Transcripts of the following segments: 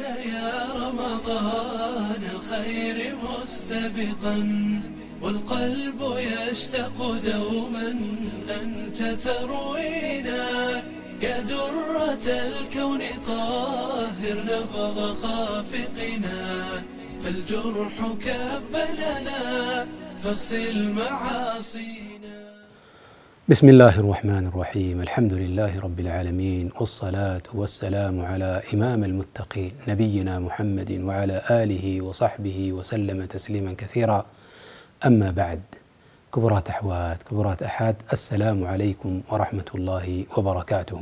يا رمضان الخير مستبقا، والقلب يشتاق دوما أنت تروينا. يا درة الكون طهر نبض خافقنا، فالجرح كب لنا فاغسل معاصينا. بسم الله الرحمن الرحيم. الحمد لله رب العالمين، والصلاة والسلام على إمام المتقين نبينا محمد وعلى آله وصحبه وسلم تسليما كثيرا. أما بعد، ክቡራት ኣሕዋት፣ ክቡራት ኣሓት፣ ኣሰላሙ ዓለይኩም ወራሕመቱላሂ ወበረካቱሁ።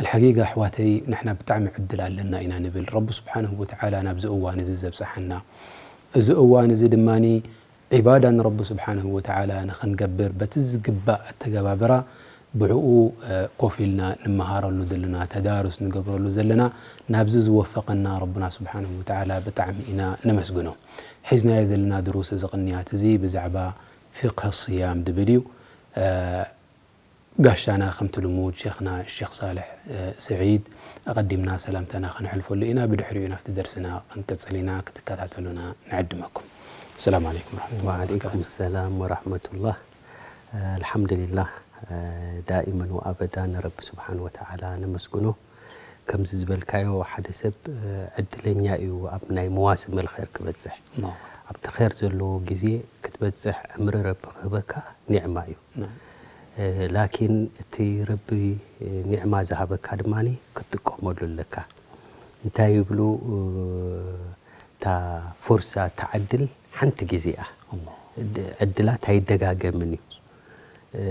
ኣልሓቂቃ ኣሕዋተይ፣ ንሕና ብጣዕሚ ዕድል ኣለና ኢና ንብል። ረቢ ስብሓንሁ ወተዓላ ናብዚ እዋን እዚ ዘብፅሓና። እዚ እዋን እዚ ድማኒ ዒባዳ ንረቢ ስብሓንሁ ወተዓላ ንኽንገብር በቲ ዝግባእ ኣተገባብራ ብዕኡ፣ እ፣ ኮፍ ኢልና ንመሃረሉ ዘለና፣ ተዳሩስ ንገብረሉ ዘለና፣ ናብዚ ዝወፈቐና ረብና ስብሓንሁ ወተዓላ ብጣዕሚ ኢና ነመስግኖ። ሒዝናዮ ዘለና ድሩስ እዚ ቅንያት እዚ ብዛዕባ ፊቕህ ስያም ዝብል እዩ። እ፣ ጋሻና ከምቲ ልሙድ ሼኽና ሼኽ ሳልሕ፣ እ፣ ስዒድ ኣቐዲምና ሰላምታና ከነሕልፈሉ ኢና። ብድሕሪኡ ናብቲ ደርስና ክንቅጽል ኢና። ክትከታተሉና ንዕድመኩም። ሰላም ዓለይኩም ወራሕመቱላሂ ወዓለይኩም ወበረካቱ። ሰላም ወራሕመቱላህ። ኣልሓምዱሊላህ፣ ዳኢመን ወኣበዳ ንረቢ ስብሓን ወተዓላ ነመስግኖ። ከምዚ ዝበልካዮ ሓደ ሰብ ዕድለኛ እዩ ኣብ ናይ መዋስም ልኸይር ክበጽሕ። ናም። ኣብቲ ኸይር ዘለዎ ግዜ ክትበጽሕ ዕምሪ ረቢ ክህበካ ኒዕማ እዩ። ናም። ላኪን እቲ ረቢ ኒዕማ ዝሃበካ ድማ ክትጥቀመሉ ኣለካ። እንታይ ይብሉ፣ እታ ፎርሳ፣ እታ ዕድል ሓንቲ ግዜ እያ። ኣላህ። ድ-፣ ዕድላት ኣይደጋገምን እዩ። እ፣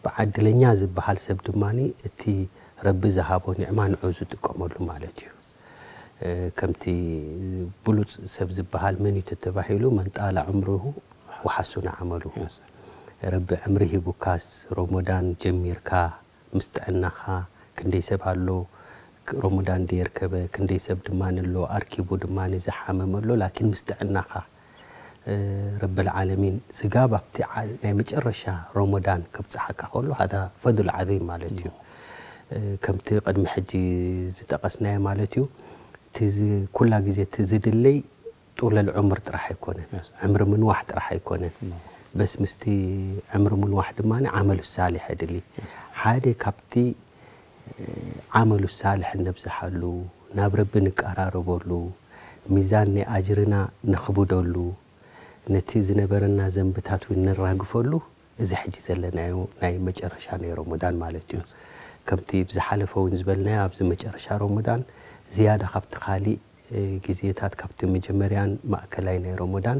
ብዓድለኛ ዝበሃል ሰብ ድማ እቲ ረቢ ዝሃቦ ኒዕማ ንዑ ዝጥቀመሉ ማለት እዩ። እ፣ ከምቲ ብሉጽ ሰብ ዝበሃል መን እዩ ተተባሂሉ፣ መን ጣለ ዕምሩሁ ወሓሱነ ዓመሉሁ። የስ። ረቢ ዕምሪ ሂቡካስ፣ ሮሞዳን ጀሚርካ፣ ምስ ጥዕናኻ፣ ክንደይ ሰብ ኣሎ ክ-፣ ሮሞዳን ደየርከበ፣ ክንደይ ሰብ ድማ ኣሎ ኣርኪቡ ድማ ዝሓመመ ኣሎ፣ ላኪን ምስ ጥዕናኻ፣ እ፣ ረብል ዓለሚን ስጋብ ኣብቲ ዓ-፣ ናይ መጨረሻ ሮሞዳን ከብጽሓካ ከሎ፣ ሃዛ ፈዱል ዓዚም ማለት እዩ። እ፣ ከምቲ ቅድሚ ሕጂ ዝጠቐስናዮ ማለት እዩ። እቲ ዝ-፣ ኩላ ግዜ እቲ ዝድለይ ጡለል ዑምር ጥራሕ ኣይኮነን። የስ። ዕምሪ ምንዋሕ ጥራሕ ኣይኮነን። ኖ። በስ ምስቲ ዕምሪ ምንዋሕ ድማ ዓመሉ ሳሊሕ የድሊ። የስ። ሓደ ካብቲ፣ እ፣ ዓመሉ ሳልሕ እነብዝሓሉ፣ ናብ ረቢ ንቀራረበሉ፣ ሚዛን ናይ ኣጅርና ነኽብደሉ፣ ነቲ ዝነበረና ዘንብታት እውን ነራግፈሉ፣ እዚ ሕጂ ዘለናዮ ናይ መጨረሻ ናይ ሮሞዳን ማለት እዩ። የስ። ከምቲ ብዝሓለፈ እውን ዝበልናዮ፣ ኣብዚ መጨረሻ ሮሞዳን ዝያዳ ካብቲ ካሊእ እ፣ ግዜታት ካብቲ መጀመርያን ማእከላይ ናይ ሮሞዳን፣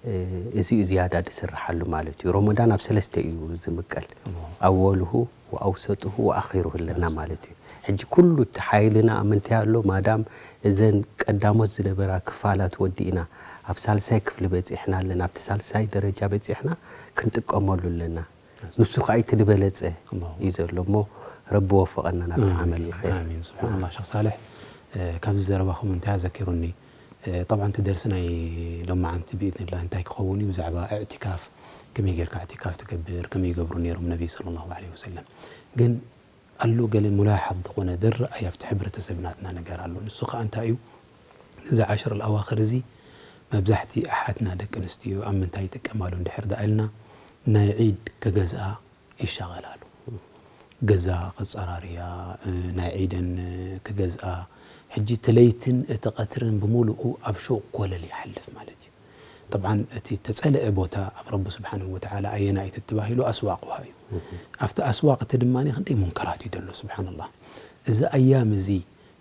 እ፣ እዚ እዩ ዝያዳ ዝስርሓሉ ማለት እዩ። ሮሞዳን ኣብ ሰለስተ እዩ ዝምቀል። ኣዎ። ኣወልሁ ወኣውሰጥሁ ወኣኺሩሁ ኣለና የስ። ማለት እዩ። ሕጂ ኩሉ እቲ ሓይልና ኣብ ምንታይ ኣሎ? ማዳም እዘን ቀዳሞት ዝነበራ ክፋላት ወዲእና፣ ኣብ ሳልሳይ ክፍሊ በጺሕና ኣለና። ኣብቲ ሳልሳይ ደረጃ በጺሕና ክንጥቀመሉ ኣለና። ንሱ ከኣ እቲ ዝበለጸ ኣላሁ እዩ ዘሎ እሞ፣ ረቢ ወፈቐና ናብቲ ኣሚን፣ ዓመል ኸይር። ኣሚን። ስብሓንላህ፣ ሸኽ ሳልሕ፣ እ፣ ካብዚ ዘረባኹም እንታይ ኣዘኪሩኒ? እ፣ ጠብዓን እቲ ደርሲ ናይ ሎማዓንቲ ብኢዝኒላህ እንታይ ክኸውን እዩ? ብዛዕባ እዕቲካፍ፣ ከመይ ጌርካ እዕቲካፍ ትገብር፣ ከመይ ይገብሩ ነይሮም ነቢ ሰለላሁ ዐለይሂ ወሰለም። ግን ኣሎ ገለ ሙላሓዝ ዝኾነ ዝረኣይ ኣብቲ ሕብረተሰብ ናትና ነገር ኣሎ። ንሱ ኸኣ እንታይ እዩ? እዚ ዓሽር ኣልኣዋኽር እዚ መብዛሕቲ ኣሓትና ደቂ ኣንስትዮ ኣብ ምንታይ ይጥቀማሉ እንድሕር ደኣ ኢልና፣ ናይ ዒድ ክገዝኣ ይሻቐላሉ። ገዛ ከጸራርያ፣ እ፣ ናይ ዒደን፣ እ፣ ክገዝኣ። ሕጂ እቲ ለይትን እቲ ቀትርን ብምሉኡ ኣብ ሹቕ ኮለል ይሓልፍ ማለት እዩ። ጠብዓን እቲ ተጸልአ ቦታ ኣብ ረቢ ስብሓንሁ ወተዓላ ኣየናይ እዩ ተባሂሉ ኣስዋቕ ውሃ እዩ። ኣብቲ ኣስዋቕ እቲ ድማ ክንደይ ሙንከራት እዩ ዘሎ፣ ስብሓንላህ። እዚ ኣያም እዚ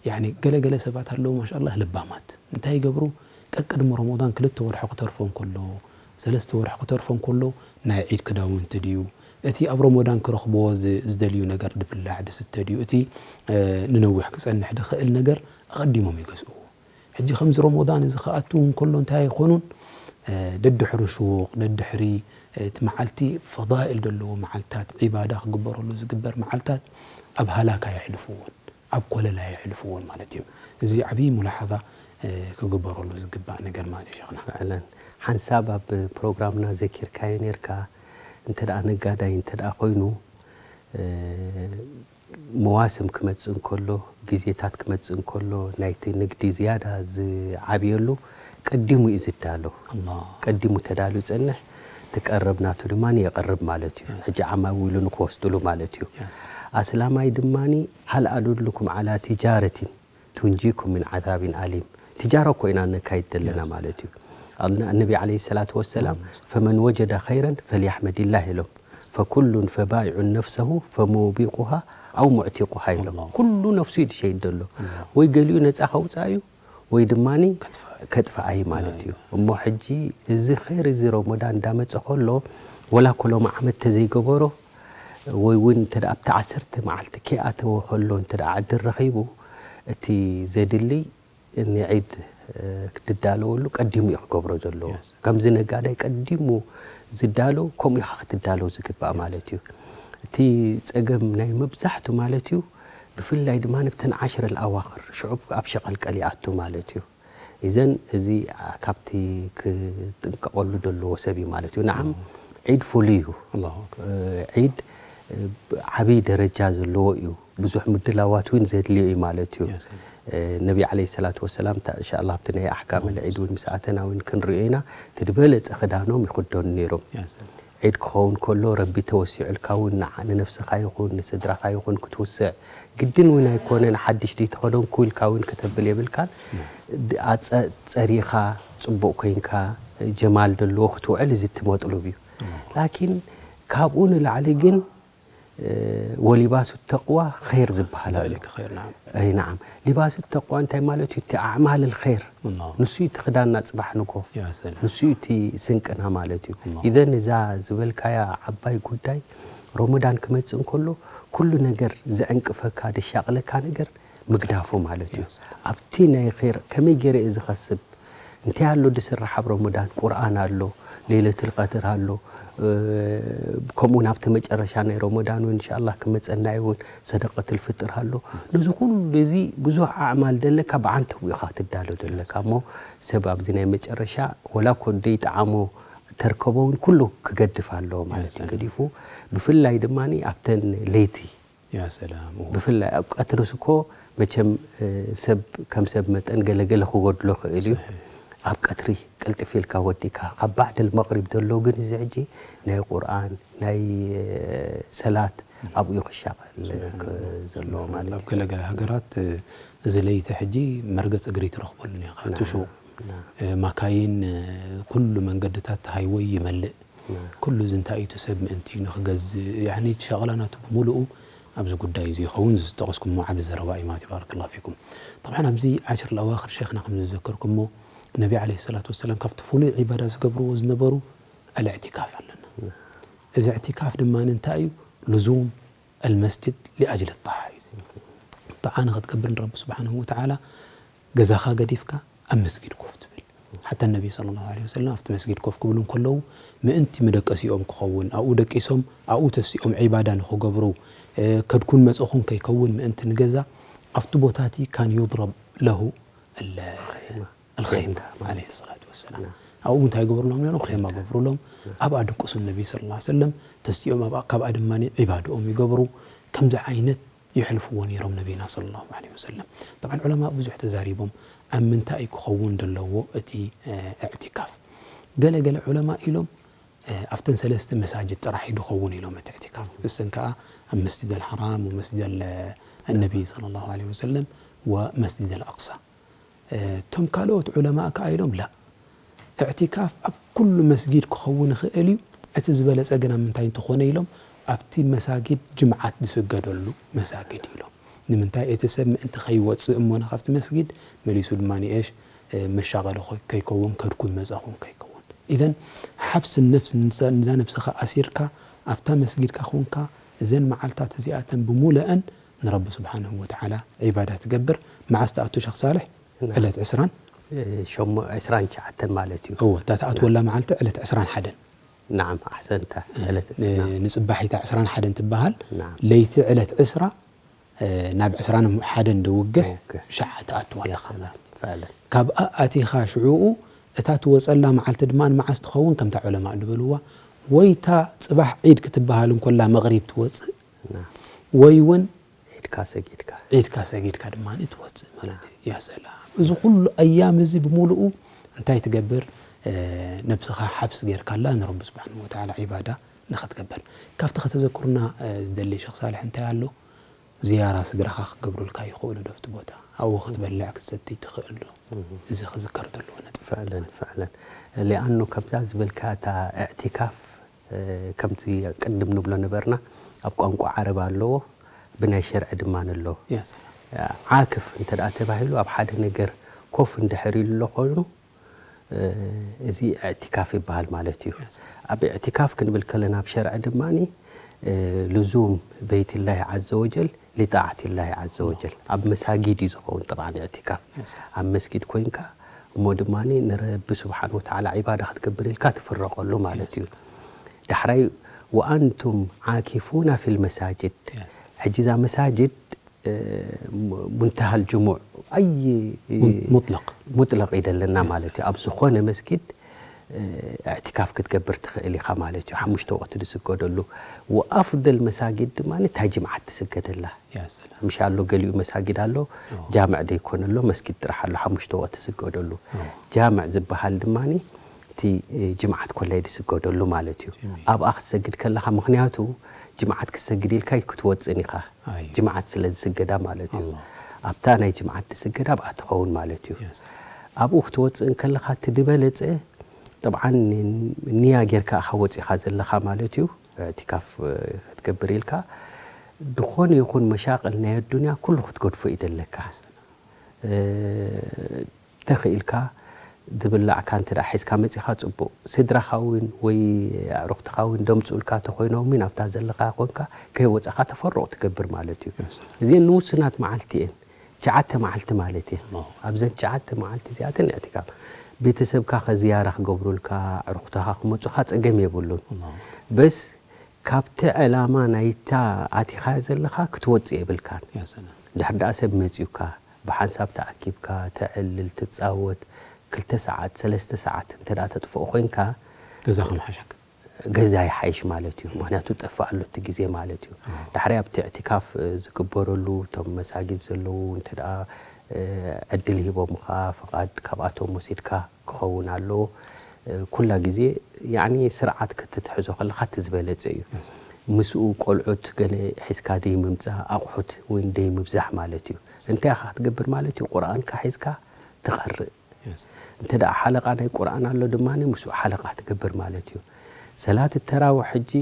ያኒ ገለ ገለ ሰባት ኣለዉ ማሻኣላህ ለባማት። እንታይ ይገብሩ? ቀቅድሚ ረመዳን ክልተ ወርሒ ክተርፎ እንከሎ፣ ሰለስተ ወርሒ ክተርፎ እንከሎ፣ ናይ ዒድ ክዳውንቲ ድዩ? እቲ ኣብ ረመዳን ክረኽብዎ ዝ-፣ ዝደልዩ ነገር ድብላዕ ድስተ ድዩ? እቲ፣ እ፣ ንነዊሕ ክጸንሕ ድኽእል ነገር ኣቐዲሞም ይገዝእዎ። ሕጂ ከምዚ ረመዳን እዚ ክኣቱ እንከሎ እንታይ ኣይኮኑን? እ፣ ደድሕሪ ሹቕ፣ ደድሕሪ፣ እ፣ እቲ መዓልቲ ፈዳኢል ዘለዎ መዓልታት፣ ዒባዳ ክግበረሉ ዝግበር መዓልታት ኣብ ሃላካ የሕልፍዎን። ኣብ ኮለል ኣየሕልፍዎን ማለት እዩ። እዚ ዓብዪ ሙላሓዛ፣ እ፣ ክግበረሉ ዝግባእ ነገር ማለት እዩ ሸኽና። ፍዕለን። ሓንሳብ ኣብ ፕሮግራምና ዘኪርካዮ ነይርካ፣ እንተ ደኣ ነጋዳይ እንተ ደኣ ኮይኑ፣ እ፣ መዋስም ክመጽእ እንከሎ፣ ግዜታት ክመጽእ እንከሎ ናይቲ ንግዲ ዝያዳ ዝዓብየሉ ቀዲሙ እዩ ዝዳሎ። ኣላህ ቀዲሙ ተዳልዩ ይጸንሕ፣ እቲ ቀረብ ናቱ ድማ የቐርብ ማለት እዩ። ሕጂ ዓማዊሉ ንክወስድሉ ማለት እዩ። ኣስላማይ ድማ ሀል ኣዱልኩም ዓላ ትጃረቲን ቱንጂኩም ምን ዓዛቢን ኣሊም። ትጃራ እኮ ኢና ነካይድ ዘለና ማለት እዩ። ኣነ- ነቢ ዓለይሂ ሰላቱ ወሰላም ፈመን ወጀደ ኸይረን ፈልያሕመዲላህ ኢሎም። ፈኩሉን ፈባይዑን ነፍሰሁ ፈሙቢቁሃ ኣው ሙዕቲቁሃ ኢሎም። ኩሉ ነፍሱ እዩ ዝሸይድ ዘሎ። ወይ ገሊኡ ነፃ ከውፅኣ እዩ ወይ ድማ ከጥፍኣ እዩ ማለት እዩ። እሞ ሕጂ እዚ ኸይር እዚ ረመዳን እንዳመፀ ከሎ ወላ እኮ ሎሚ ዓመት ተዘይገበሮ ወይ እውን እንተ ኣብቲ ዓሰርተ መዓልቲ ከይኣተወ ከሎ እንተ ዕድል ረኺቡ እቲ ዘድሊ ንዒድ ክድዳለወሉ ቀዲሙ እዩ ክገብሮ ዘለዎ። ከምዚ ነጋዳይ ቀዲሙ ዝዳለው ከምኡ ኢኻ ክትዳለው ዝግባእ ማለት እዩ። እቲ ፀገም ናይ መብዛሕቱ ማለት እዩ ብፍላይ ድማ ንብተን ዓሽረ ልኣዋኽር ሽዑብ ኣብ ሸቐልቀል ይኣቱ ማለት እዩ። ኢዘን እዚ ካብቲ ክጥንቀቐሉ ዘለዎ ሰብ እዩ ማለት እዩ። ንዓም ዒድ ፍሉይ እዩ። ዒድ ዓብይ ደረጃ ዘለዎ እዩ። ብዙሕ ምድላዋት እውን ዘድልዮ እዩ ማለት እዩ። ነቢ ዓለይሂ ሰላቱ ወሰላም እንሻላ ኣብቲ ናይ ኣሕካም ልዒድ እውን ምስ ኣተና እውን ክንሪኦ ኢና። እቲ ዝበለፀ ክዳኖም ይኽደኑ ነይሮም። ዒድ ክኸውን ከሎ ረቢ ተወሲዑልካ እውን ንዓ- ንነፍስኻ ይኹን ንስድራኻ ይኹን ክትውስዕ ግድን እውን ኣይኮነን። ሓድሽ ድዩ ተኸደንኩ ኢልካ እውን ከተብል የብልካን። ድ- ኣጸ- ጸሪኻ ጽቡቕ ኮይንካ ጀማል ዘለዎ ክትውዕል እዚ እቲ መጥሉብ እዩ። ላኪን ካብኡ ንላዕሊ ግን ወሊባሱ ተቕዋ ኸይር ዝበሃል ኣሎ። ذلك خير نعم ኣይ ነዓም ሊባሱ ተቕዋ እንታይ ማለት እዩ? እቲ ኣዕማል ኸይር ንሱ እዩ እቲ ክዳንና ጽባሕ ንጎ يا سلام ንሱ እዩ እቲ ስንቅና ማለት እዩ። ኢዘን እዛ ዝበልካያ ዓባይ ጉዳይ ሮሞዳን ክመጽእ እንከሎ ኩሉ ነገር ዘዕንቅፈካ ዘሻቕለካ ነገር ምግዳፉ ማለት እዩ። ኣብቲ ናይ ኸይር ከመይ ገይረ እየ ዝኸስብ እንታይ ኣሎ ዝስራሕ ኣብ ሮሞዳን ቁርኣን ኣሎ ሌለትል ቀድር ኣሎ ከምኡ ናብቲ መጨረሻ ናይ ሮሞዳን እውን እንሻላ ክመፀና እውን ሰደቀትል ፍጥር ኣሎ ነዚ ኩሉ እዚ ብዙሕ ኣዕማል ደለካ ብዓንተው ኢኻ ትዳሎ ደለካ እሞ ሰብ ኣብዚ ናይ መጨረሻ ወላ ኮ ደይጠዓሞ ተርከቦ እውን ኩሉ ክገድፍ ኣለዎ ማለት እዩ ገዲፉ ብፍላይ ድማ ኣብተን ለይቲ يا سلام ብፍላይ ኣብ ቀትርስ እኮ መቸም ሰብ ከም ሰብ መጠን ገለገለ ክጎድሎ ክእል እዩ ኣብ ቀትሪ ቅልጥፍ ኢልካ ወዲእካ ካብ ባዕድ ልመቕሪብ ዘሎ ግን እዚ ሕጂ ናይ ቁርኣን ናይ ሰላት ኣብኡ ክሻቐል ዘለዎ ማለት ኣብ ገለገለ ሃገራት እዚ ለይቲ ሕጂ መርገፅ እግሪ ትረኽበሉ ኢኻ ትሹ ማካይን ኩሉ መንገድታት ሃይወይ ይመልእ ኩሉ እዚ እንታይ እዩ ሰብ ምእንቲ ንክገዝእ ያኒ እቲ ሸቕላ ናቱ ብምሉኡ ኣብዚ ጉዳይ እዚ ይኸውን እዚ ዝጠቐስኩሞ ዓቢ ዘረባ እዩ ማለት ባረከላሁ ፊኩም طبعا ኣብዚ ዓሽር ለኣዋኽር ሸይኽና ከም ዝዘከርኩሞ ነቢ ዓለይሂ ሰላቱ ወሰላም ካብቲ ፍሉይ ዒባዳ ዝገብርዎ ዝነበሩ ኣልእዕቲካፍ ኣለና እዚ እዕቲካፍ ድማ እንታይ እዩ ልዙም ኣልመስጅድ ሊኣጅል ጣዓ እዩ ጣዓ ንክትገብር ንረቢ ስብሓንሁ ወተዓላ ገዛኻ ገዲፍካ ኣብ መስጊድ ኮፍ ትብል ሓታ ነቢ صلى الله عليه وسلم ኣብቲ መስጊድ ኮፍ ክብሉ እንከለዉ ምእንቲ መደቀሲኦም ክኸውን ኣብኡ ደቂሶም ኣብኡ ተሲኦም ዒባዳ ንክገብሩ ከድኩን መፀኹን ከይከውን ምእንቲ ንገዛ ኣብቲ ቦታ እቲ كان يضرب له الخيمة عليه الصلاة والسلام ኣብኡ እንታይ ይገብሩሎም ነይሮም ኼማ ገብሩሎም ኣብኣ ድቅሱ ነቢ صلى الله عليه وسلم ተስቲኦም ኣብኣ ካብኣ ድማ ዒባድኦም ይገብሩ ከምዚ ዓይነት የሕልፍዎ ነይሮም ነቢና صلى الله عليه وسلم طبعا ዑለማء ብዙሕ ተዛሪቦም ኣብ ምንታይ ክኸውን ዘለዎ እቲ እዕትካፍ ገለ ገለ ዑለማء ኢሎም ኣብተን ሰለስተ መሳጅድ ጥራሕ ድኸውን ኢሎም እቲ እዕትካፍ እሰን ከዓ ኣብ መስጅድ الحرام ومسجد النبي صلى الله عليه وسلم ومسجد الأقصى እቶም ካልኦት ዑለማء ከዓ ኢሎም ላ እዕትካፍ ኣብ ኩሉ መስጊድ ክኸውን ይኽእል እዩ እቲ ዝበለፀ ግን ኣብ ምንታይ እንተኾነ ኢሎም ኣብቲ መሳጊድ ጅምዓት ዝስገደሉ መሳጊድ ኢሎም ንምንታይ እቲ ሰብ ምእንቲ ከይወፅእ እሞና ካብቲ መስጊድ መሊሱ ድማ ንኤሽ መሻቐሊ ከይከውን ከድኩን መፃኹን ከይከውን ኢዘን ሓብስ ነፍስ ንዛ ነብስኻ ኣሲርካ ኣብታ መስጊድካ ኮንካ እዘን መዓልታት እዚኣተን ብሙለአን ንረቢ ስብሓንሁ ወተዓላ ዒባዳ ትገብር መዓስ ትኣቱ ሸኽ ሳልሕ ዕለት ዕስራን ሸሞ ዕስራን ትሽዓተን ማለት እዩ እወ እታ ትኣትወላ መዓልቲ ዕለት ዕስራን ሓደን ናዓም ኣሕሰንታ ዕለት ንፅባሒታ ዕስራን ሓደን ትበሃል ለይቲ ዕለት ዕስራ ናብ ዕስራን ሓደን ድውግሕ ሸዓ ትኣትዋ ኣለኻ ካብኣ ኣቲኻ ሽዕኡ እታ ትወፀላ መዓልቲ ድማ መዓስ ትኸውን ከምታ ዑለማእ ድበልዋ ወይ እታ ፅባሕ ዒድ ክትበሃል እንኮላ መቕሪብ ትወፅእ ወይ እውን ኢድካ ሰጊድካ። ዒድካ ሰጊድካ ድማ ትወፅእ ማለት እዩ። ያ ሰላም። እዚ ኩሉ ኣያም እዚ ብምሉኡ እንታይ ትገብር? ነብስኻ ሓብስ ጌርካላ ንረቢ ስብሓን ወተዓላ ዒባዳ ንኽትገብር። ካብቲ ከተዘክሩና ዝደሊ ሸኽ ሳልሕ እንታይ ኣሎ? ዝያራ ስድራኻ ክገብሩልካ ይኽእሉ ዶ ኣብቲ ቦታ? ኣብኡ ክትበልዕ ክትሰትይ ትኽእል ዶ? እዚ ክዝከር ዘለዎ ነጥቢ። ፍዕለን ፍዕለን ሊኣኑ ከምዛ ዝበልካ እታ እዕቲካፍ ከምዚ ቅድም ንብሎ ነበርና ኣብ ቋንቋ ዓረብ ኣለዎ ብናይ ሸርዒ ድማ ኣሎ። ዓክፍ እንተ ደኣ ተባሂሉ ኣብ ሓደ ነገር ኮፍ እንድሕር ኢሉ ኣሎ ኮይኑ እዚ እዕቲካፍ ይበሃል ማለት እዩ። ኣብ እዕቲካፍ ክንብል ከለና ኣብ ሸርዒ ድማ ልዙም በይትላሂ ዓዘ ወጀል ሊጣዓት ላሂ ዓዘ ወጀል ኣብ መሳጊድ እዩ ዝኸውን። ጠብዓን እዕቲካፍ ኣብ መስጊድ ኮይንካ እሞ ድማ ንረቢ ስብሓን ወተዓላ ዒባዳ ክትገብር ኢልካ ትፍረቐሉ ማለት እዩ። ዳሕራይ ወኣንቱም ዓኪፉና ፊል መሳጅድ። ሕጂ እዛ መሳጅድ ሙንተሃል ጅሙዕ ኣይ ሙጥለቕ ሙጥለቕ እዩ ዘለና ማለት እዩ። ኣብ ዝኾነ መስጊድ እዕቲካፍ ክትገብር ትኽእል ኢኻ ማለት እዩ። ሓሙሽተ ወቕቲ ዝስገደሉ ወኣፍደል መሳጊድ ድማ እንታይ ጅምዓት ትስገደላ ያ ሰላም ምሽ ኣሎ ገሊኡ መሳጊድ ኣሎ ጃምዕ ደይኮነ ኣሎ መስጊድ ጥራሕ ኣሎ ሓሙሽተ ወቕቲ ዝስገደሉ ጃምዕ ዝበሃል ድማ እቲ ጅምዓት ኮላይ ዝስገደሉ ማለት እዩ። ኣብኣ ክትሰግድ ከለኻ ምኽንያቱ ጅምዓት ክትሰግድ ኢልካ ክትወፅን ኢኻ ኣይ። ጅምዓት ስለ ዝስገዳ ማለት እዩ። ኣላህ። ኣብታ ናይ ጅምዓት ትስገድ ኣብኣ ትኸውን ማለት እዩ። ያ ሰላም ኣብኡ ክትወፅእ እንከለኻ እቲ ዝበለፀ ጠብዓን ንያ ጌርካ ኢኻ ወፂኻ ዘለኻ ማለት እዩ። እዕቲካፍ ክትገብር ኢልካ ዝኾነ ይኹን መሻቕል ናይ ኣዱንያ ኩሉ ክትገድፎ እዩ ደለካ። ተኽኢልካ ዝብላዕካ እንተ ደኣ ሒዝካ መጺኻ ጽቡቕ። ስድራኻ እውን ወይ ኣዕሩኽትኻ እውን ደምጽኡልካ ተኾይኖም እውን ኣብታ ዘለኻ ኮንካ ከይወጻኻ ተፈሩቕ ትገብር ማለት እዩ። እዚአን ንውሱናት መዓልቲ እየን። ትሽዓተ መዓልቲ ማለት እየን። ኣብዘን ትሽዓተ መዓልቲ እዚኣተን እዕቲካፍ ቤተሰብካ ከዝያራ ክገብሩልካ ኣዕሩኽትኻ ክመጹኻ ጸገም የብሉን። በስ ካብቲ ዕላማ ናይታ ኣቲኻያ ዘለኻ ክትወጽእ የብልካን። ድሕር ደኣ ሰብ መጺኡካ ብሓንሳብ ተኣኪብካ ተዕልል ትጻወት ክልተ ሰዓት ሰለስተ ሰዓት እንተ ደኣ ተጥፍኦ ኮይንካ ገዛ ከምሓሸክ ገዛ ይሓይሽ ማለት እዩ። ምክንያቱ ጠፍእ ኣሎ እቲ ግዜ ማለት እዩ። ዳሕራይ ኣብቲ እዕቲካፍ ዝግበረሉ እቶም መሳጊድ ዘለዉ እንተ ደኣ ዕድል ሂቦምኻ ፍቓድ ካብኣቶም ወሲድካ ክኸውን ኣለዎ። ኩላ ግዜ ያኒ ስርዓት ክትትሕዞ ከለኻ እቲ ዝበለጸ እዩ። ምስኡ ቆልዑት ገለ ሒዝካ ደይ ምምጻእ ኣቑሑት እውን ደይ ምብዛሕ ማለት እዩ። እንታይ ኢኻ ክትገብር ማለት እዩ? ቁርኣንካ ሒዝካ ትቐርእ። እንተ ደኣ ሓለቓ ናይ ቁርኣን ኣሎ ድማ ምስኡ ሓለቓ ትገብር ማለት እዩ። ሰላት ተራውሕ ሕጂ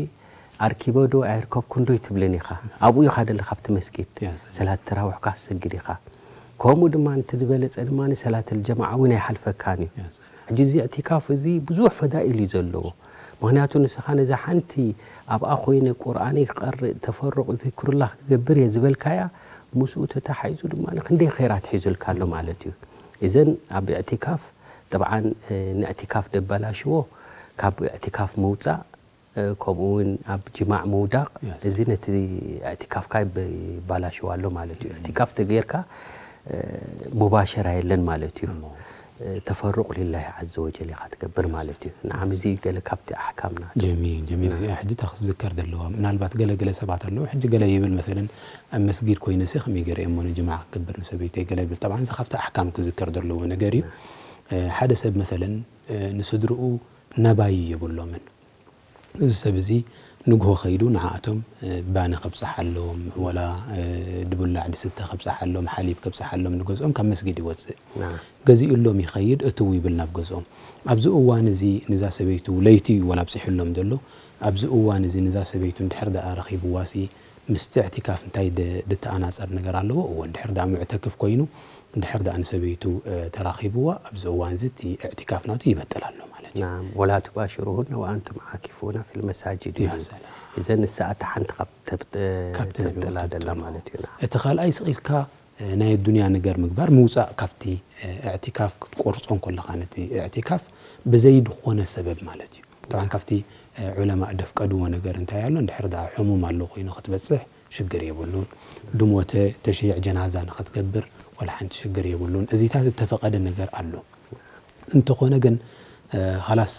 ኣርኪበ ዶ ኣይርከብኩን ዶ ይትብልን ኢኻ። ኣብኡ ኢኻ ደለኻ ኣብቲ መስጊድ ሰላት ተራውሕካ ትሰግድ ኢኻ። ከምኡ ድማ እቲ ዝበለጸ ድማ ሰላት ኣልጀማዓ እውን ኣይሓልፈካን እዩ። ሕጂ እዚ እዕቲካፍ እዚ ብዙሕ ፈዳኢል እዩ ዘለዎ። ምኽንያቱ ንስኻ ነዛ ሓንቲ ኣብኣ ኮይነ ቁርኣነይ ክቐርእ ተፈሩቕ ዚክሩላህ ክገብር እየ ዝበልካያ ምስኡ ተታሓሒዙ ድማ ክንደይ ኸይራት ሒዙልካ ኣሎ ማለት እዩ። እዘን ኣብ እዕቲካፍ ጠብዓን ንእዕቲካፍ ደበላሽዎ ካብ እዕቲካፍ ምውፃእ ከምኡ እውን ኣብ ጅማዕ ምውዳቕ እዚ ነቲ እዕቲካፍካ ይበላሽዎ ኣሎ ማለት እዩ። እዕቲካፍ ተገይርካ ሙባሸራ የለን ማለት እዩ። ተፈሩቕ ሊላሂ ዓዘ ወጀል ኢኻ ትገብር ማለት እዩ። ንዓም እዚ ገለ ካብቲ ኣሕካምና ጀሚል ጀሚል እዚኣ ሕጂ እታ ክትዝከር ዘለዋ ምናልባት ገለ ገለ ሰባት ኣለዉ ሕጂ ገለ ይብል መሰለን ኣብ መስጊድ ኮይነ ሲ ከመይ ገይረ እሞ ንጅማዓ ክገብር ንሰበይተይ ገለ ይብል ጠብዓን እዚ ካብቲ ኣሕካም ክዝከር ዘለዎ ነገር እዩ። ሓደ ሰብ መሰለን ንስድርኡ ነባይ የብሎምን። እዚ ሰብ እዚ ንግሆ ከይዱ ንዓኣቶም ባኒ ከብፅሓሎም ወላ ድብላዕ ድስተ ከብፅሓሎም ሓሊብ ከብፅሓሎም ንገዝኦም ካብ መስጊድ ይወፅእ። ገዚኡሎም ይኸይድ እትው ይብል ናብ ገዝኦም። ኣብዚ እዋን እዚ ንዛ ሰበይቱ ለይቲ እዩ ወላ ኣብፂሑሎም ዘሎ። ኣብዚ እዋን እዚ ንዛ ሰበይቱ እንድሕር ደኣ ረኺብዋሲ ምስቲ እዕቲካፍ እንታይ ድተኣናፀር ነገር ኣለዎ? እወ እንድሕር ደኣ ሙዕተክፍ ኮይኑ እንድሕር ደኣ ንሰበይቱ ተራኺብዋ ኣብዚ እዋን እዚ እቲ እዕቲካፍ ናቱ ይበጥል ኣሎ ማለት እዩ። ናም ወላ ቱባሽሩሁነ ወኣንቱም ዓኪፉና ፊል መሳጅድ እዩ። እዘን ንሳ እታ ሓንቲ ካብ ተብጥላ ደላ ማለት እዩ። እቲ ካልኣይ ስቕ ኢልካ ናይ ኣዱንያ ነገር ምግባር ምውፃእ ካብቲ እዕቲካፍ ክትቆርፆ እንከለኻ ነቲ እዕቲካፍ ብዘይ ዝኾነ ሰበብ ማለት እዩ። ጠብዓን ካብቲ ዑለማእ ደፍቀድዎ ነገር እንታይ ኣሎ እንድሕር ደኣ ሕሙም ኣሎ ኮይኑ ክትበፅሕ ሽግር የብሉን። ድሞተ ተሽይዕ ጀናዛ ንኽትገብር ወላ ሓንቲ ሽግር የብሉን። እዚታት እተፈቐደ ነገር ኣሎ። እንተኾነ ግን ኻላስ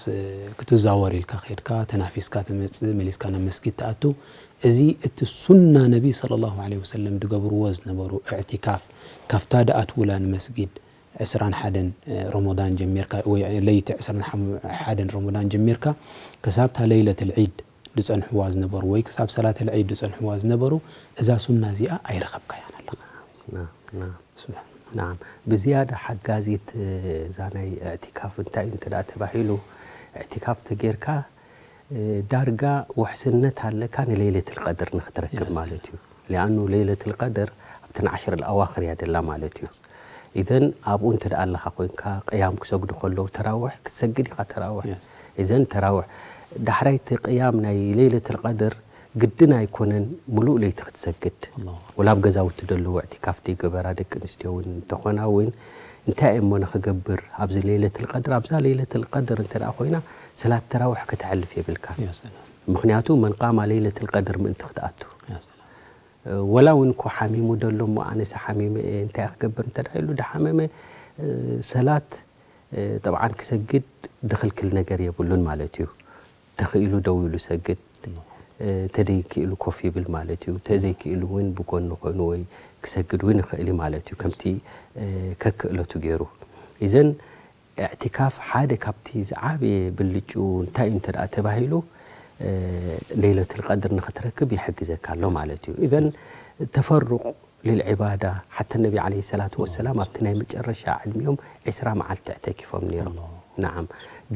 ክትዛወር ኢልካ ከድካ ተናፊስካ ትመጽእ፣ መሊስካ ናብ መስጊድ ትኣቱ። እዚ እቲ ሱና ነቢ ሰለላሁ ዐለይሂ ወሰለም ዝገብርዎ ዝነበሩ እዕቲካፍ፣ ካብታ ድኣትውላ ንመስጊድ ዕስራን ሓደን ረመዳን ጀሚርካ፣ ወይ ለይቲ ዕስራን ሓደን ረመዳን ጀሚርካ ክሳብታ ለይለትል ዒድ ዝጸንሕዋ ዝነበሩ ወይ ክሳብ ሰላተል ዒድ ዝጸንሕዋ ዝነበሩ፣ እዛ ሱና እዚኣ ኣይረኸብካያን ኣለኻ። ናም ብዝያዳ ሓጋዚት እዛ ናይ እዕቲካፍ እንታይ እዩ እንተ ተባሂሉ፣ እዕቲካፍ ተጌርካ ዳርጋ ውሕስነት ኣለካ ንሌለት ልቀድር ንክትረክብ ማለት እዩ። ሊኣኑ ሌለት ልቀድር ኣብተን ዓሽር ልኣዋክር እያ ደላ ማለት እዩ። ኢዘን ኣብኡ እንተ ደኣ ኣለኻ ኮይንካ ቅያም ክሰግዱ ከለዉ ተራውሕ ክትሰግድ ኢኻ። ተራውሕ ኢዘን ተራውሕ ዳሕራይ እቲ ቅያም ናይ ሌለት ልቀድር ግድን ኣይኮነን ምሉእ ለይቲ ክትሰግድ። ወላ ኣብ ገዛውቲ ደለዉ እዕቲካፍ ደይገበራ ደቂ ኣንስትዮ እውን እንተኾና እውን እንታይ እሞ ንኽገብር ኣብዚ ሌለት ልቀድር ኣብዛ ሌለት ልቀድር እንተ ደኣ ኮይና ሰላት ተራውሕ ከተሕልፍ የብልካ። ምክንያቱ መን ቃማ ሌለት ልቀድር ምእንቲ ክትኣቱ ወላ እውን እኮ ሓሚሙ ደሎ እሞ ኣነሰ ሓሚመ እየ እንታይ ክገብር እንተ ኢሉ ድሓመመ ሰላት ጠብዓን ክሰግድ ድኽልክል ነገር የብሉን ማለት እዩ። ተኽኢሉ ደው ኢሉ ሰግድ፣ ተደይክኢሉ ኮፍ ይብል ማለት እዩ። ተዘይክኢሉ እውን ብጎኒ ኮይኑ ወይ ክሰግድ እውን ይኽእል እዩ ማለት እዩ። ከምቲ ከክእለቱ ገይሩ። ኢዘን እዕቲካፍ ሓደ ካብቲ ዝዓበየ ብልጩ እንታይ እዩ እንተ ደኣ ተባሂሉ ሌለቱል ቀድር ንኽትረክብ ይሕግዘካ ኣሎ ማለት እዩ። ኢዘን ተፈሩቕ ልልዕባዳ ሓተ ነቢ ዓለይሂ ሰላቱ ወሰላም ኣብቲ ናይ መጨረሻ ዕድሚኦም ዒስራ መዓልቲ ኣዕተኪፎም ነይሮም። ናዓም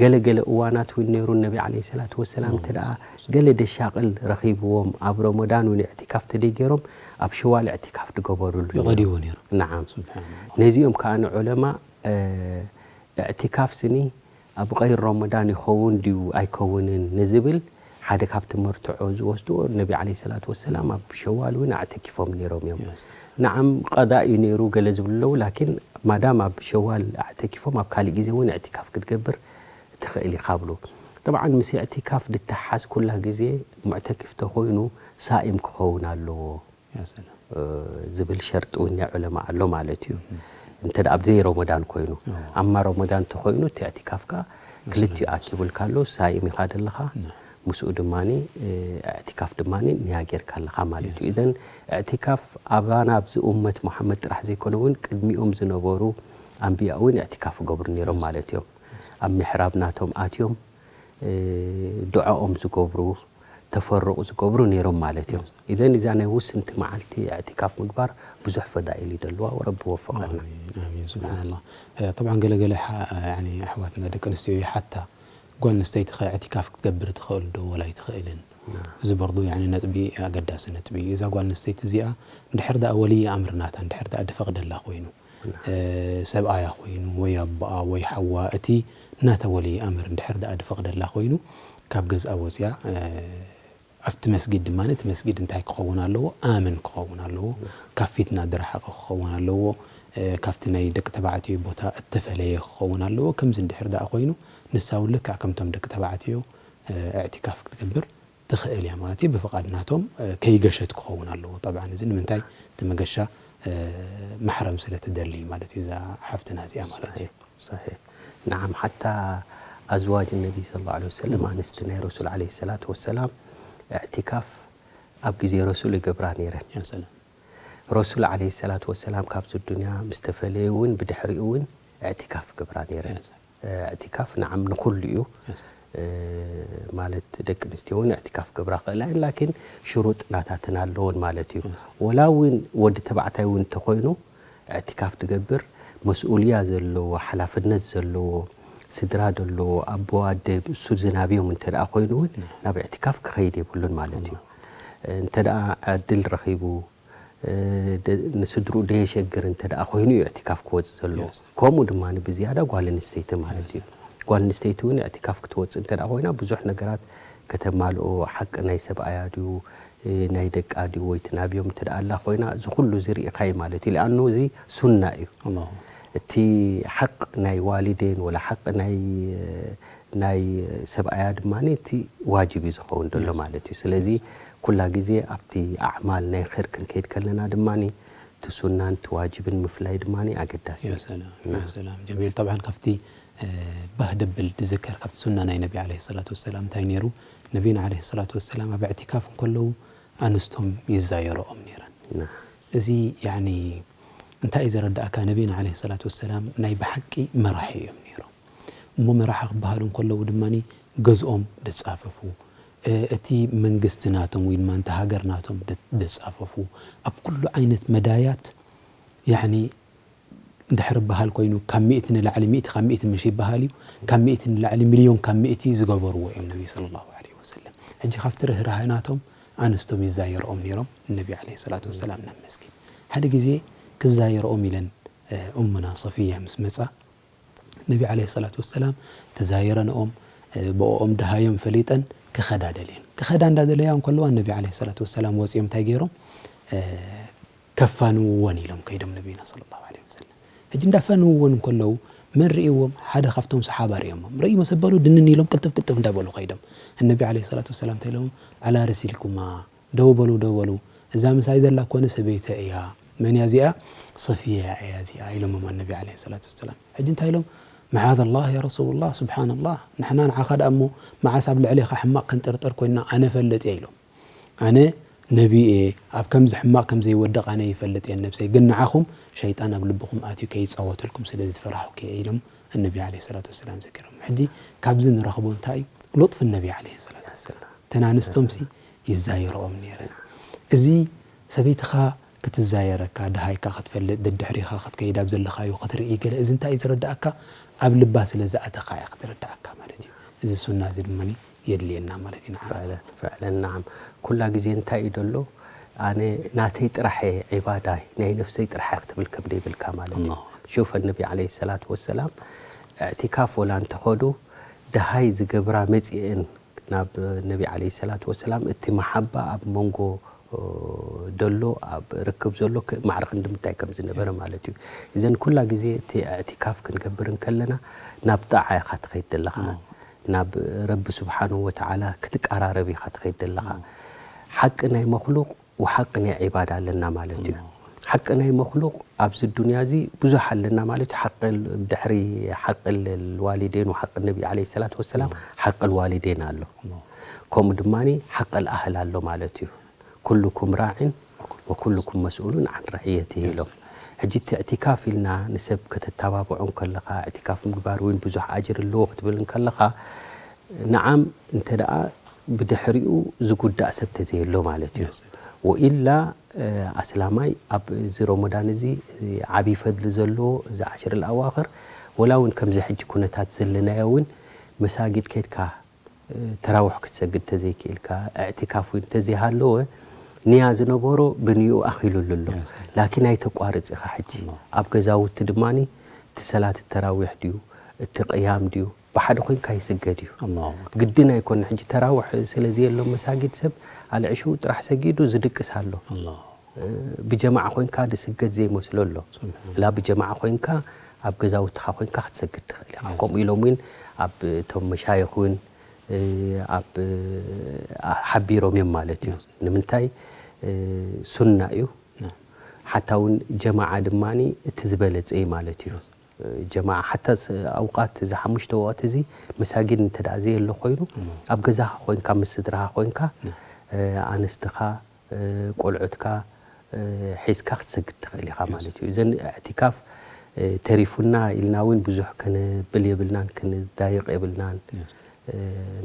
ገለ ገለ እዋናት እውን ነይሩ ነቢ ዓለይሂ ሰላቱ ወሰላም እንተ ደኣ ገለ ደሻቕል ረኺብዎም ኣብ ረመዳን እውን እዕቲካፍ ተደይ ገይሮም ኣብ ሸዋል እዕቲካፍ ድገበሩሉ ነይሩ። ይቐድይዎ ነይሩ። ናዓም ስብሓንላህ። ነዚኦም ከኣ ንዑለማ እዕቲካፍ ስኒ ኣብ ቀይር ረመዳን ይኸውን ድዩ ኣይከውንን ንዝብል ሓደ ካብቲ መርትዖ ዝወስድዎ ነቢ ዓለይሂ ሰላቱ ወሰላም ኣብ ሸዋል እውን ኣዕተኪፎም ነይሮም እዮም። ናዓም ቀዳ እዩ ነይሩ ገለ ዝብሉ ኣለዉ ላኪን ማዳም ኣብ ሸዋል ኣዕተኪፎም ኣብ ካሊእ ግዜ እውን እዕቲካፍ ክትገብር ትኽእል ኢኻ ብሉ። ጠብዓን ምስ እዕቲካፍ ድተሓዝ ኩላ ግዜ ሙዕተኪፍ ተኾይኑ ሳኢም ክኸውን ኣለዎ። ዝብል ሸርጢ እውን ናይ ዑለማ ኣሎ ማለት እዩ። እንተ ደኣ ኣብ ዘይ ረመዳን ኮይኑ ኣማ ረመዳን ተኮይኑ እቲ እዕቲካፍካ ክልቲኡ ኣኪቡልካ ኣሎ። ሳኢም ኢኻ ደለኻ ምስኡ ድማ እዕቲካፍ ድማ ንያ ጌርካ ኣለኻ ማለት እዩ። ኢዘን እዕቲካፍ ኣባና ኣብዚ ኡመት መሓመድ ጥራሕ ዘይኮነ እውን ቅድሚኦም ዝነበሩ ኣንብያ እውን እዕቲካፍ ይገብሩ ነይሮም ማለት እዮም። ኣብ ምሕራብ ናቶም ኣትዮም ዱዓኦም ዝገብሩ ተፈሩቕ ዝገብሩ ነይሮም ማለት እዮም። ኢዘን እዛ ናይ ውስንቲ መዓልቲ እዕቲካፍ ምግባር ብዙሕ ፈዳኢል እዩ ደለዋ። ረቢ ወፈቐና። ኣሚን ኣሚን። ስብሓንላህ። ጠብዓን ገለገለ ኣሕዋትና ደቂ ኣንስትዮ ይሓታ ጓል ኣንስተይቲ ከ እዕቲካፍ ክትገብር ትኽእል ዶ ወላ ኣይትኽእልን? እዚ በርዱ ያኒ ነጥቢ ኣገዳሲ ነጥቢ እዩ። እዛ ጓል ኣንስተይቲ እዚኣ እንድሕር ደኣ ወልይ ኣምር ናታ እንድሕር ደኣ ድፈቕደላ ኮይኑ ሰብኣያ ኮይኑ ወይ ኣቦኣ ወይ ሓዋ እቲ ናታ ወልይ ኣምር እንድሕር ደኣ ድፈቕደላ ኮይኑ ካብ ገዝኣ ወፅያ ኣብቲ መስጊድ ድማ እቲ መስጊድ እንታይ ክኸውን ኣለዎ? ኣምን ክኸውን ኣለዎ። ካብ ፊትና ዝረሓቐ ክኸውን ኣለዎ። ካብቲ ናይ ደቂ ተባዕትዮ ቦታ እተፈለየ ክኸውን ኣለዎ። ከምዚ እንድሕር ደኣ ኮይኑ ንሳ እውን ልክዕ ከምቶም ደቂ ተባዕትዮ እዕቲካፍ ክትገብር ትኽእል እያ ማለት እዩ። ብፍቓድ ናቶም ከይገሸት ክኸውን ኣለዎ። ጠብዓን እዚ ንምንታይ እቲ መገሻ ማሕረም ስለ ትደሊ ማለት እዩ እዛ ሓፍትና እዚኣ ማለት እዩ። صحيح. نعم حتى أزواج النبي صلى الله عليه وسلم ኣንስቲ ናይ ረሱል عليه الصلاة والسلام እዕቲካፍ ኣብ ግዜ ረሱል ይገብራ ነይረን። ረሱል عليه الصلاة والسلام ካብዚ ዱንያ ምስ ተፈለየ እውን ብድሕሪኡ እውን እዕቲካፍ ይገብራ ነይረን። እዕቲካፍ ንዓም ንኹሉ እዩ። ማለት ደቂ ኣንስትዮ እውን እዕቲካፍ ክገብራ ክእላ እየን ላኪን ሽሩጥ ናታተን ኣለወን ማለት እዩ። ወላ እውን ወዲ ተባዕታይ እውን እንተኮይኑ እዕቲካፍ ትገብር መስኡልያ ዘለዎ ሓላፍነት ዘለዎ ስድራ ደለዎ ኣቦ ኣደ እሱ ዝናብዮም እንተ ደኣ ኮይኑ እውን ናብ እዕቲካፍ ክኸይድ የብሉን ማለት እዩ። እንተ ደኣ ዕድል ረኺቡ ንስድርኡ ደየሸግር እንተ ደኣ ኮይኑ እዩ እዕቲካፍ ክወፅእ ዘለዎ። ከምኡ ድማ ብዝያዳ ጓል ኣንስተይቲ ማለት እዩ። ጓል ኣንስተይቲ እውን እዕቲካፍ ክትወፅእ እንተ ደኣ ኮይና ብዙሕ ነገራት ከተማልኦ ሓቂ ናይ ሰብኣያ ድዩ ናይ ደቃ ድዩ ወይ ትናብዮም እንተ ደኣ ኣላ ኮይና እዚ ኩሉ እዚ ርኢኻዩ ማለት እዩ። ሊኣኑ እዚ ሱና እዩ። እቲ ሓቅ ናይ ዋሊዴን ወላ ሓቂ ናይ ናይ ሰብኣያ ድማ እቲ ዋጅብ እዩ ዝኸውን ዘሎ ማለት እዩ። ስለዚ ኩላ ግዜ ኣብቲ ኣዕማል ናይ ኸይር ክንከይድ ከለና ድማ እቲ ሱናን እቲ ዋጅብን ምፍላይ ድማ ኣገዳሲ ያ እዩ። ሰላም ያ ሰላም ጀሚል። ጠብዓን ካብቲ እ፣ ባህ ደብል ዝዝከር ካብቲ ሱና ናይ ነቢ ዓለይሂ ሰላቱ ወሰላም እንታይ ነይሩ? ነቢና ዓለይሂ ሰላቱ ወሰላም ኣብ እዕቲካፍ እንከለዉ ኣንስቶም ይዛየረኦም ነይረን። ና- እዚ ያኒ እንታይ እዩ ዘረዳእካ? ነቢና ዓለይሂ ሰላቱ ወሰላም ናይ ብሓቂ መራሒ እዮም ነይሮም። እሞ መራሒ ክበሃሉ እንከለዉ ድማ ገዝኦም ደጻፈፉ፣ እ፣ እቲ መንግስቲ ናቶም ወይ ድማ እቲ ሃገር ናቶም ደ- ደጻፈፉ፣ ኣብ ኩሉ ዓይነት መዳያት ያኒ እንድሕር በሃል ኮይኑ ካብ ሚእቲ ንላዕሊ ሚእቲ ካብ ሚእቲ ምሽ ይበሃል እዩ። ካብ ሚእቲ ንላዕሊ ሚልዮን ካብ ሚእቲ ዝገበርዎ እዮም ነቢ ሰለላሁ ዐለይሂ ወሰለም። ሕጂ ካብቲ ርህራሀ ናቶም ኣንስቶም ይዛየርኦም ነይሮም ነቢ ዐለይሂ ሰላቱ ወሰላም ናብ መስጊድ ሓደ ግዜ ክዛየርኦም ኢለን እ፣ እሙና ሰፊያ ምስ መጻ ነቢ ዐለይሂ ሰላቱ ወሰላም ተዛይረንኦም እ፣ ብኦም ድሃዮም ፈሊጠን ክኸዳ ደልየን ክኸዳ እንዳደለያ እንከለዋ ነቢ ዐለይሂ ሰላቱ ወሰላም ወፂኦም እንታይ ገይሮም እ፣ ከፋንውወን ኢሎም ከይዶም ነቢና ሰለላሁ ዐለይሂ ወሰለም። ሕጂ እንዳፋንውወን እንከለዉ መን ርእይዎም? ሓደ ካብቶም ሰሓባ ርእዮሞም። ርእይ መሰበሉ ድንን ኢሎም ቅልጥፍ ቅልጥፍ እንዳበሉ ከይዶም። ነቢ ዐለይሂ ሰላቱ ወሰላም እንታይ ኢሎም? "ዐላ ርሲልኩማ፣ ደው በሉ፣ ደው በሉ። እዛ ምሳይ ዘላ ኮነ ሰበይተ እያ። መን እያ እዚኣ? ሰፊያ እያ እዚኣ" ኢሎሞም ነቢ ዐለይሂ ሰላቱ ወሰላም። ሕጂ እንታይ ኢሎም? "መዓዘላህ ያ ረሱሉላህ፣ ሱብሓነላህ። ንሕና ንዓኻ ደኣ እሞ መዓስ ኣብ ልዕሌኻ ሕማቕ ክንጥርጠር ኮይንና? ኣነ ፈልጥ እየ" ኢሎም። ኣነ ነቢ እየ፣ ኣብ ከምዚ ሕማቕ ከም ዘይወድቕ ኣነ ይፈልጥ እየ ነብሰይ፣ ግን ንዓኹም ሸይጣን ኣብ ልብኹም ኣትዩ ከይጻወተልኩም ስለ ዝፈራሕኩ እየ ኢሎም ነቢ ዓለይሂ ሰላቱ ወሰላም ዘኪሮም። ሕጂ ካብዚ ንረኽቦ እንታይ እዩ? ሉጥፍ ነቢ ዓለይሂ ሰላቱ ወሰላም። እተን ኣንስቶምሲ ይዛየረኦም ነይረን። እዚ ሰበይትኻ ክትዛየረካ፣ ደሃይካ ክትፈልጥ፣ ደድሕሪኻ ክትከይድ ኣብ ዘለኻዮ ክትርኢ ገለ፣ እዚ እንታይ እዩ ዝረዳእካ? ኣብ ልባ ስለ ዝኣተኻ እያ ክትረዳእካ ማለት እዩ። እዚ ሱና እዚ ድማ የድልየና ማለት እዩ ንዓና። ፍዕለን ፍዕለን ናዓም ኩላ ግዜ እንታይ እዩ ደሎ ኣነ ናተይ ጥራሕ እየ ዒባዳይ ናይ ነፍሰይ ጥራሕ እየ ክትብል ከም ደይብልካ ማለት እዩ ኣላሁ ሹፈ ነቢ ዓለይሂ ሰላቱ ወሰላም እዕቲካፍ ወላ እንተኸዱ ደሃይ ዝገብራ መፂአን ናብ ነቢ ዓለይሂ ሰላቱ ወሰላም እቲ መሓባ ኣብ መንጎ ደሎ ኣብ ርክብ ዘሎ ክ- ማዕረ ክንዲ ምንታይ ከም ዝነበረ ማለት እዩ እዘን ኩላ ግዜ እቲ እዕቲካፍ ክንገብር እንከለና ናብ ጣዓ ኢኻ ትኸይድ ዘለኻ ናብ ረቢ ስብሓንሁ ወተዓላ ክትቀራረብ ኢኻ ትኸይድ ዘለኻ ሓቂ ናይ መክሉቅ ወሓቂ ናይ ዒባዳ ኣለና ማለት እዩ ሓቂ ናይ መክሉቅ ኣብዚ ዱንያ እዚ ብዙሕ ኣለና ማለት እዩ ሓቂ ድሕሪ ሓቂ ልዋሊዴን ወሓቂ ነቢ ዓለይሂ ሰላቱ ወሰላም ሓቂ ልዋሊዴን ኣሎ ከምኡ ድማ ሓቂ ልኣህል ኣሎ ማለት እዩ ኩልኩም ራዕን ወኩልኩም መስኡሉን ዓን ረዕየትህ ኢሎም ሕጂ እቲ እዕቲካፍ ኢልና ንሰብ ከተተባብዖ እንከለኻ እዕቲካፍ ምግባር እውን ብዙሕ ኣጅር ኣለዎ ክትብል እንከለኻ ንዓም እንተ ደኣ ብድሕሪኡ ዝጉዳእ ሰብ ተዘየሎ ማለት እዩ ወኢላ ኣስላማይ ኣብ እዚ ሮሞዳን እዚ ዓብዪ ፈድሊ ዘለዎ እዚ ዓሽር ልኣዋኽር ወላ እውን ከምዚ ሕጂ ኩነታት ዘለናዮ እውን መሳጊድ ከድካ ተራውሕ ክትሰግድ ተዘይክእልካ እዕቲካፍ እውን ተዘይሃለወ ንያ ዝነበሮ ብንኡ ኣኺሉሉ ኣሎ ላኪን ኣይተቋርፅ ኢኻ ሕጂ ኣብ ገዛውቲ ድማ እቲ ሰላት ተራዊሕ ድዩ እቲ ቅያም ድዩ ብሓደ ኮይንካ ይስገድ እዩ ግድን ኣይኮነ ሕጂ ተራውሕ ስለዘየሎ መሳጊድ ሰብ ኣልዕሽኡ ጥራሕ ሰጊዱ ዝድቅስ ኣሎ ብጀማዓ ኮይንካ ዝስገድ ዘይመስሎ ኣሎ ላ ብጀማዓ ኮይንካ ኣብ ገዛውትኻ ኮይንካ ክትሰግድ ትኽእል ኢኻ ከምኡ ኢሎም እውን ኣብ እቶም መሻይኽ እውን ኣብ ሓቢሮም እዮም ማለት እዩ ንምንታይ ሱና እዩ ሓታ እውን ጀማዓ ድማ እቲ ዝበለፀ እዩ ማለት እዩ ጀማዓ ሓታ ኣውቃት እዚ ሓሙሽተ ወቅት እዚ መሳጊድ እንተ ደኣ ዘየሎ ኮይኑ ኣብ ገዛኻ ኮይንካ ምስ ስድራኻ ኮይንካ ኣንስትኻ ቆልዑትካ ሒዝካ ክትሰግድ ትኽእል ኢኻ ማለት እዩ እዘን እዕቲካፍ ተሪፉና ኢልና እውን ብዙሕ ክንብል የብልናን ክንዳይቕ የብልናን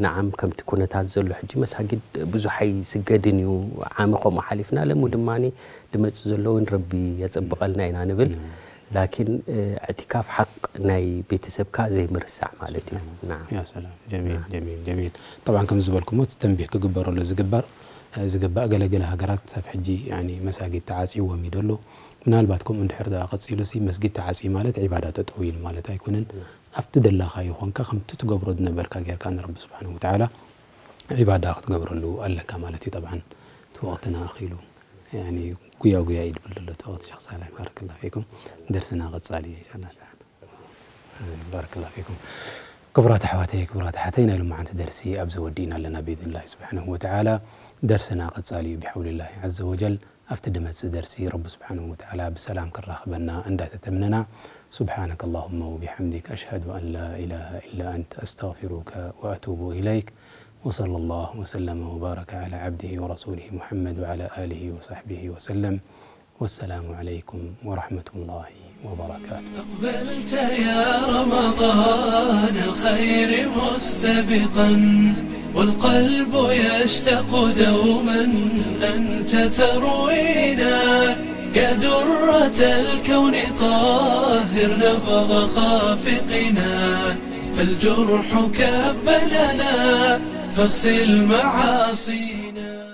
ንዓም ከምቲ ኩነታት ዘሎ ሕጂ መሳጊድ ብዙሕ ኣይስገድን እዩ ዓሚ ከምኡ ሓሊፍና ለሙ ድማ ድመፅ ዘሎ እውን ረቢ የፀብቐልና ኢና ንብል ላኪን እዕቲካፍ ሓቅ ናይ ቤተሰብካ ዘይምርሳዕ ማለት እዩ ያ ሰላም ጀሚል ጀሚል ጀሚል ጠብዓን ከም ዝበልኩሞ እቲ ተንቢህ ክግበረሉ ዝግበር ዝግባእ ገለገለ ሃገራት ክሳብ ሕጂ ያኒ መሳጊድ ተዓፅይዎም እዩ ደሎ ምናልባት ከምኡ እንድሕር ደኣ ቀፂሉ ሲ መስጊድ ተዓፅዩ ማለት ዒባዳ ጠጠው ኢሉ ማለት ኣይኮነን ኣብቲ ደላኻዮ ኾንካ ከምቲ ትገብሮ ዝነበርካ ጌርካ ንረቢ ስብሓን ወተዓላ ዒባዳ ክትገብረሉ ኣለካ ማለት እዩ ጠብዓን እቲ ወቕትና ኣኺሉ ያኒ ጉያ ጉያ እዩ ድብል ዘሎ እቲ ወቕቲ ሸኽ ሳልሕ ባረከላ ፊኩም ደርስና ቀፃሊ እዩ እንሻላ ተዓላ ባረከላ ፊኩም ክቡራት ኣሕዋተይ ክቡራት ኣሓተይ ናይ ሎማዓንቲ ደርሲ ኣብዚ ወዲእና ኣለና ብኢዝንላሂ ስብሓንሁ ወተዓላ ደርስና ቀፃሊ እዩ ብሓውልላሂ ዓዘ ወጀል ኣብቲ ድመጽእ ደርሲ ረቢ ስብሓንሁ ወተዓላ ብሰላም ክራኽበና እንዳተተምነና፣ سبحانك اللهم وبحمدك، أشهد أن لا إله إلا أنت، أستغفرك وأتوب إليك. وصلى الله وسلم وبارك على عبده ورسوله محمد وعلى آله وصحبه وسلم. والسلام عليكم ورحمة الله وبركاته. أقبلت يا رمضان الخير مستبقا، والقلب يشتاق دوما أنت تروينا. يا درة الكون طهر نبض خافقنا، فالجرح كب لنا فاغسل معاصينا.